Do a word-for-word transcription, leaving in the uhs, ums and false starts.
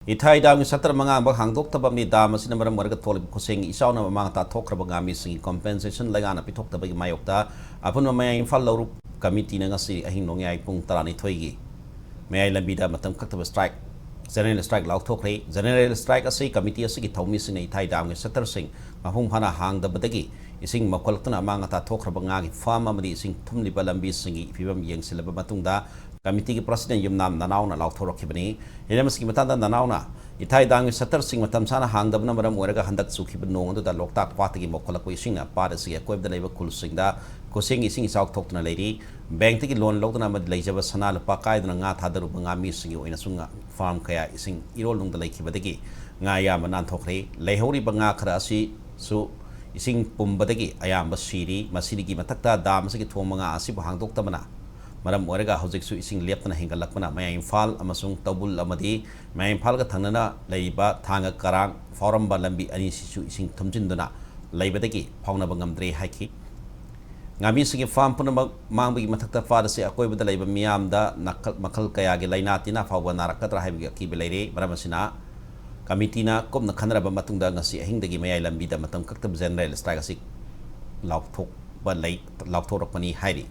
ꯏꯊꯥꯏ ꯗꯥꯝꯒꯤ ꯁꯇꯔ ꯃꯉꯥꯃꯛ ꯍꯥꯡꯗꯣꯛꯇꯕ ꯑꯃꯗꯤ ꯗꯥꯝ ꯑꯁꯤꯅ ꯃꯔꯝ ꯑꯣꯏꯔꯒ ꯊꯣꯛꯂꯤꯕ ꯈꯨꯠꯁꯦꯡꯒꯤ ꯏꯆꯥꯎꯅ ꯑꯃꯥꯡ ꯑꯇꯥ ꯊꯣꯛꯈ꯭ꯔꯕ ꯉꯥꯃꯤꯁꯤꯡꯒꯤ compensation ꯂꯩꯉꯥꯛꯅ ꯄꯤꯊꯣꯛꯇꯕꯒꯤ ꯃꯥꯌꯣꯛꯇ ꯑꯄꯨꯟꯕ ꯃꯌꯥꯏ ꯏꯝꯐꯥꯜ ꯂꯧꯔꯨꯛ ꯀꯃꯤꯇꯤꯅ ꯉꯁꯤ ꯑꯍꯤꯡ ꯅꯣꯡꯌꯥꯏ ꯄꯨꯡ ꯇꯔꯥꯅꯤꯊꯣꯏꯒꯤ ꯃꯌꯥꯏ ꯂꯝꯕꯤꯗ ꯃꯇꯝ ꯀꯛꯇꯕ strike, general strike ꯂꯥꯎꯊꯣꯛꯈ꯭ꯔꯦ꯫ General strike ꯑꯁꯤ ꯀꯃꯤꯇꯤ ꯑꯁꯤꯒꯤ ꯊꯧꯃꯤꯁꯤꯡꯅ ꯏꯊꯥꯏ ꯗꯥꯝꯒꯤ ꯁꯇꯔꯁꯤꯡ ꯃꯄꯨꯡ ꯐꯥꯅ ꯍꯥꯡꯗꯕꯗꯒꯤ ꯏꯁꯤꯡ ꯃꯧꯈꯠꯂꯛꯇꯨꯅ ꯑꯃꯥꯡ ꯑꯇꯥ ꯊꯣꯛꯈ꯭ꯔꯕ ꯉꯥꯒꯤ farm ꯑꯃꯗꯤ ꯏꯁꯤꯡ ꯊꯨꯝꯂꯤꯕ ꯂꯝꯕꯤꯁꯤꯡꯒꯤ ꯐꯤꯕꯝ ꯌꯦꯡꯁꯤꯜꯂꯕ ꯃꯇꯨꯡꯗ ꯀꯃꯤꯇꯤꯒꯤ president ꯌꯨꯝꯅꯥꯝ ꯅꯅꯥꯎꯅ ꯂꯥꯎꯊꯣꯔꯛꯈꯤꯕꯅꯤ꯫ ꯍꯤꯔꯝ ꯑꯁꯤꯒꯤ ꯃꯇꯥꯡꯗ ꯅꯅꯥꯎꯅ, ꯏꯊꯥꯏ ꯗꯥꯝꯒꯤ ꯁꯇꯔꯁꯤꯡ ꯃꯇꯝ ꯆꯥꯅ ꯍꯥꯡꯗꯕꯅ ꯃꯔꯝ ꯑꯣꯏꯔꯒ ꯍꯟꯗꯛ ꯆꯨꯈꯤꯕ ꯅꯣꯡ ꯑꯗꯨꯗ ꯂꯣꯛꯇꯥꯛ ꯄꯥꯠꯇꯒꯤ ꯃꯧꯈꯠꯂꯛꯄ ꯏꯁꯤꯡꯅ ꯄꯥꯠ ꯑꯁꯤꯒꯤ ꯑꯀꯣꯏꯕꯗ ꯂꯩꯕ ꯈꯨꯜꯁꯤꯡꯗ ꯈꯨꯠꯁꯦꯡꯒꯤ ꯏꯁꯤꯡ ꯏꯆꯥꯎ ꯊꯣꯛꯇꯨꯅ ꯂꯩꯔꯤ꯫ Bank ꯇꯒꯤ loan ꯂꯧꯗꯨꯅ ꯑꯃꯗꯤ ꯂꯩꯖꯕ ꯁꯅꯥ ꯂꯨꯄꯥ ꯀꯥꯏꯗꯨꯅ ꯉꯥ ꯊꯥꯗꯔꯨꯕ ꯉꯥꯃꯤꯁꯤꯡꯒꯤ ꯑꯣꯏꯅꯁꯨ ꯉꯥ, farm ꯀꯌꯥ ꯏꯁꯤꯡ ꯏꯔꯣꯜꯅꯨꯡꯗ ꯂꯩꯈꯤꯕꯗꯒꯤ ꯉꯥ ꯑꯌꯥꯝꯕ ꯅꯥꯟꯊꯣꯛꯈ꯭ꯔꯦ꯫ ꯂꯩꯍꯧꯔꯤꯕ ꯉꯥ ꯈꯔ ꯑꯁꯤꯁꯨ ꯏꯁꯤꯡ ꯄꯨꯝꯕꯗꯒꯤ ꯑꯌꯥꯝꯕ ꯁꯤꯔꯤ꯫ ꯃꯁꯤꯒꯤ ꯃꯊꯛꯇ ꯗꯥꯝ ꯑꯁꯤꯒꯤ ꯊꯣꯡ ꯃꯉꯥ ꯑꯁꯤꯕꯨ ꯍꯥꯡꯗꯣꯛꯇꯕꯅ ꯃꯔꯝ ꯑꯣꯏꯔꯒ ꯍꯧꯖꯤꯛꯁꯨ ꯏꯁꯤꯡ ꯂꯦꯞꯇꯅ ꯍꯦꯟꯒꯠꯂꯛꯄꯅ ꯃꯌꯥꯏ ꯏꯝꯐꯥꯜ ꯑꯃꯁꯨꯡ ꯇꯧꯕꯨꯜ ꯑꯃꯗꯤ ꯃꯌꯥꯏ ꯏꯝꯐꯥꯜꯒ ꯊꯪꯅꯅ ꯂꯩꯔꯤꯕ ꯊꯥꯡꯒ ꯀꯔꯥꯡ ꯐꯥꯎꯔꯝꯕ ꯂꯝꯕꯤ ꯑꯅꯤꯁꯤꯁꯨ ꯏꯁꯤꯡ ꯊꯨꯝꯖꯤꯟꯗꯨꯅ ꯂꯩꯕꯗꯒꯤ ꯐꯥꯎꯅꯕ ꯉꯝꯗ꯭ꯔꯦ ꯍꯥꯏꯈꯤ꯫ ꯉꯥꯃꯤꯁꯤꯡꯒꯤ farm ꯄꯨꯝꯅꯃꯛ ꯃꯥꯡꯕꯒꯤ ꯃꯊꯛꯇ ꯄꯥꯠ ꯑꯁꯤ ꯑꯀꯣꯏꯕꯗ ꯂꯩꯕ ꯃꯤꯌꯥꯝꯗ ꯅꯥꯀꯜ-, ꯃꯈꯜ ꯀꯌꯥꯒꯤ ꯂꯥꯏꯅꯥ ꯇꯤꯟꯅꯥ ꯐꯥꯎꯕ ꯅꯥꯔꯛꯀꯗ꯭ꯔꯥ ꯍꯥꯏꯕꯒꯤ ꯑꯀꯤꯕ ꯂꯩꯔꯦ꯫ ꯃꯔꯝ ꯑꯁꯤꯅ ꯀꯃꯤꯇꯤꯅ ꯀꯨꯞꯅ ꯈꯟꯅꯔꯕ ꯃꯇꯨꯡꯗ ꯉꯁꯤ ꯑꯍꯤꯡꯗꯒꯤ ꯃꯌꯥꯏ ꯂꯝꯕꯤꯗ ꯃꯇꯝ ꯀꯛꯇꯕ general strike ꯑꯁꯤ ꯂꯥꯎꯊꯣꯛꯄ ꯂꯩ-, ꯂꯥꯎꯊꯣꯔꯛꯄꯅꯤ ꯍꯥꯏꯔꯤ꯫